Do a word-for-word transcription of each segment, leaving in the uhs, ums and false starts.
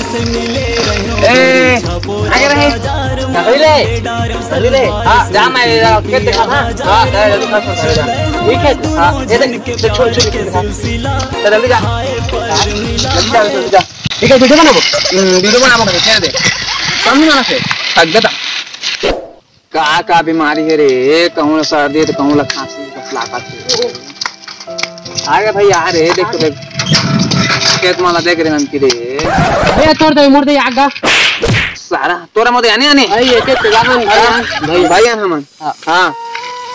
ए, आगे रहे। अभी ले, अभी ले। हाँ, जा, मैं जरा खेत देखा था। हाँ, जा, जल्दी खा, खा, खा, जा। ठीक है? हाँ, ये देख, ये छोड़, छोड़, छोड़, छोड़। जा, जल्दी जा। जल्दी जा, जल्दी जा। ठीक है, वीडियो बनाबो। हम्म, वीडियो बनाबो, छोड़ दे। कम नहीं बना से। थक गया था। का, का बीमारी हे रे? कहूँ ला सर्दी हे त कहूँ ला खांसी, कस लागत हे। आ गे भाई, आ रे, देख तो देख। खेत मा ला देख रे ननकी रे। ए, तोर दे, मोर दे, आगा। सारा, तोरा मोर दे, आने, आने। भाई, एक, एक, भाई, भाई, भाई, हमन। हाँ। हाँ।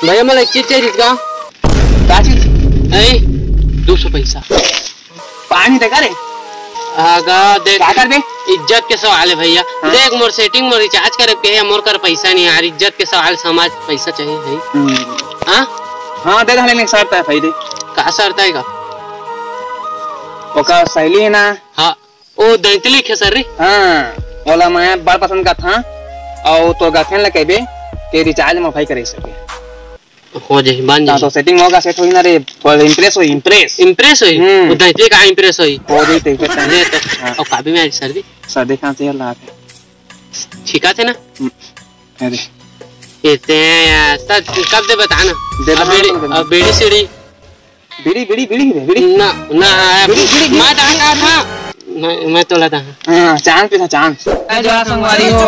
भैया, मोला एक चीज चाहिए इसका। का चीज? नहीं, दो सौ पैसा। पानी दे का रे? आगा देख, का करबे? इज्जत के सवाल है भैया। हाँ। देख, मोर सेटिंग में रिचार्ज करे के हे, मोर कर पैसा नहीं यार, इज्जत के सवाल, समाज पैसा चाहिए भाई। हम्म। हाँ? हाँ, दे दे, लेकिन शर्त है भाई, दे। का शर्त है का? ओकर सहेली है ना? हाँ, ओ दैतली खेसर रे। हाँ, ओला मैं बड़ पसंद का था, और तो गर्लफ्रेंड ला कहबे के रिचार्ज में भाई करे सके। हो जाही, बन हाँ, जाही। तो सेटिंग होगा, सेट होही ना रे, पर इम्प्रेस होही, इम्प्रेस। इम्प्रेस होही? हम्म। वो दैतली का इम्प्रेस होही। हो जाही, तो इम्प्रेस होही। ले तो, हाँ। और काबी में सर्दी? सर्दी खांसी है, लात है। छिका थे ना? हम्म, अरे। ये ते हैं यार, तब कब दे बताना? दे अब बताना, बीड़ी, दे बताना। अब बीड़ी सीढ़ी। बीड़ी, बीड़ी, बीड़ी, बीड़ी। ना, ना, बीड़ी, बीड़ी, बीड़ी। मैं तो हंगा था। मैं, मैं तो लगा था। हाँ, चांद पे था, चांद। ए, जोहार संगवारी हो।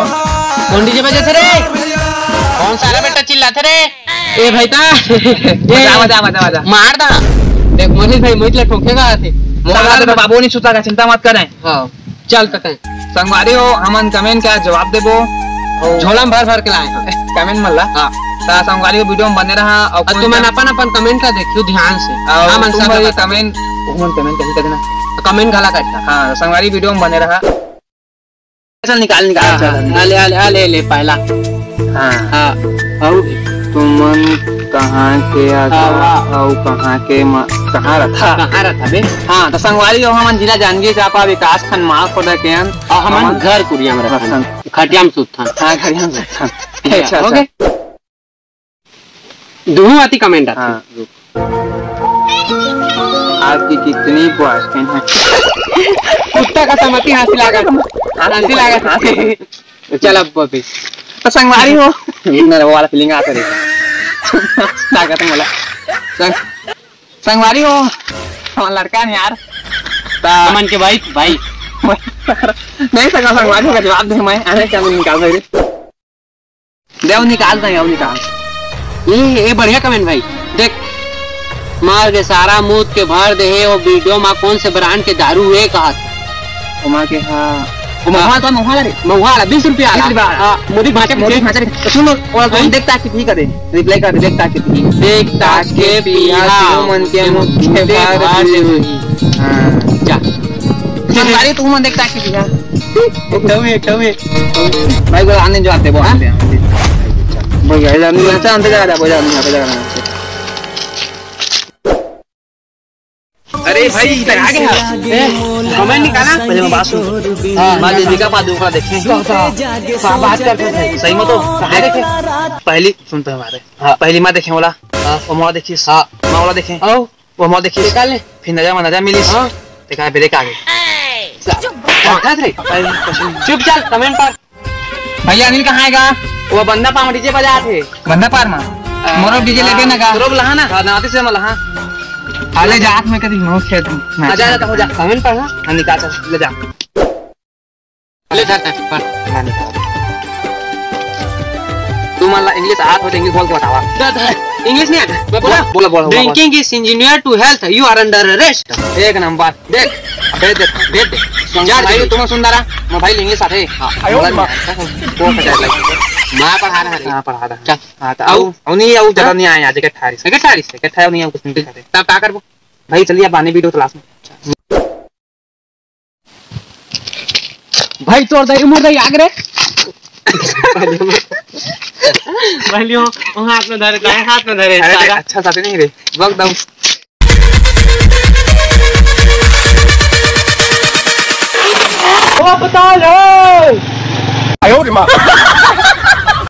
कौन डीजे बजे थे रे? कौन सारा बेटा चिल्ला थे रे? ए भाई ता। बजा, बजा, बजा, बजा। मार दा। देख, मोहित भाई, मोहित ला ठोकेगा आते। मोहन साला लाल तो बाबू नहीं सुता का, चिंता मत करें। हाँ, चल तक। संगवारी हो, हमन कमेंट का जवाब देबो। झोला में भर भर के लाए हैं। कमेंट मन ला। हाँ। ता संगवारी हो, वीडियो में बने रहा। और अब तुमन अपन अपन कमेंट ला देखियो ध्यान से। और हमन तुम सब भाई बता। कमेंट, तुमन कमेंट कहीं कर देना। कमेंट घला कर। हाँ, संगवारी वीडियो में बने रहा। चल निकाल, निकाल, हाँ, चल, हाँ, निकाल। आ ले, आ ले, आ ले, ले, पहला। हाँ। हाँ, अउ? तुमन कहाँ के आधा हाँ, वाह। अउ कहाँ के म-, कहाँ रथा? कहाँ रथा बे? हाँ, तो संगवारी हो, हमन जिला जांजगीर चांपा, विकास खंड मालखोदा के अन, अउ हमन हमन घर कुरिया में रथन। रथन। खटिया में सुतथन। हाँ, खटिया में सुतथन। ठीक है, अच्छा, हो अच्छा। गए? दुहू आती कमेंट आती। हाँ, रुक। आपकी कितनी बॉयफ्रेंड है? कुत्ता का समझती हंसी लागत। हंसी लागत। चल अब अभी। तो संगवारी हो। ये ना वो वाला फीलिंग आता रे। लागत है मला। संग-, संगवारी हो। हमारा लड़का नहीं यार। ता- अमन के भाई, भाई। नहीं सका संगवारी का जवाब दे मैं। अरे क्या निकाल रही? देव निकाल दे, देव निकाल। ये, ये बढ़िया कमेंट भाई। देख, मार के सारा मूत के भर दे हे, वो वीडियो मा कौन से ब्रांड के दारू हे कहा था? ओमा के हाँ। ओ महुआ तो महुआ रे। महुआ वाला बीस रुपया वाला। बीस रुपया वाला। हाँ, मोदी भाषा में मोदी भाषा में। तो सुन, वो भाई? देखता कि ठीक है, रिप्लाई कर दे, देखता कि ठीक। देखता के पीहा, तुमन के मुख्य मुख्य भार भार दे दे। हाँ। जा। संगवारी तुमन देखता कि पीहा। एकदम, एकदम। भाई, बोला, आने जो आते, वो आते हैं। भैया, इधर नहीं, अच्छा, अंदर जा रहा, भैया, अंदर जा रहा। अरे भाई, इधर आ गया। ए, कमेंट निकाला। पहले मैं बात सुन। हाँ, मैं दीदी का पादू का देखे। बात करते थे। सही में तो। कहाँ देखे? पहली, सुन तो हमारे। हाँ। पहली मैं देखे बोला। हाँ। वो मोला देखिस। हाँ। मैं बोला देखे। आओ। वो मोला देखिस। निकाल ले। फिर नजर में नजर मिलिस। हाँ। देखा, ब्रेक आ गई। चुप। हाँ, रे। चुप, चल, कमेंट पर। भैया, अनिल कहाँ हे गा? वो बंदा पाँव डीजे बजात हे। बंदा पार मा? हाँ। मोरो डीजे लेबे ना गा? तोरो लहा ना? हाँ, नाती से मला, हाँ। अरे, जात में कभी मुँह खेद में। हाँ, जा, जा, हो जा। कमेंट पर, हाँ? हाँ, निकाल, चल, ले जा। ले जा, जा, पर। हाँ, निकाल। तू मान ला, इंग्लिश आत हो तो इंग्लिश बोल के बतावा। जा, जा, इंग्लिश नहीं आता, मैं बोला? बोला, बोला, बोला, बोला। Drinking is engineer to health, you are under arrest। एक नंबर। देख, भेज दे, भेज दे। सुन, जा, भाई, जा। तुम सुन रहा, मोबाइल इंग्लिश आते। हाँ, आयो मोबाइल मा। में आता है, वो पकड़ ले। मैं पढ़ा रहा है। हाँ, पढ़ा रहा है। चल। हाँ, तो आओ। आओ, आओ, नहीं, आओ, ज्यादा हाँ? नहीं आए आज, इकट्ठा आ रही। इकट्ठा आ रही? इकट्ठा नहीं आओ, कुछ नहीं दिखा दे। तब क्या करबो? भाई, चलिए, अब आने वीडियो क्लास में। भाई, तोर दही, मोर दही, आग रे। पहले वो, वो हाथ में धरे, दाएं हाथ में धरे, अरे, सारा। अच्छा सा नहीं रे, वक्त दम। वो बता लो। आयो रे माँ।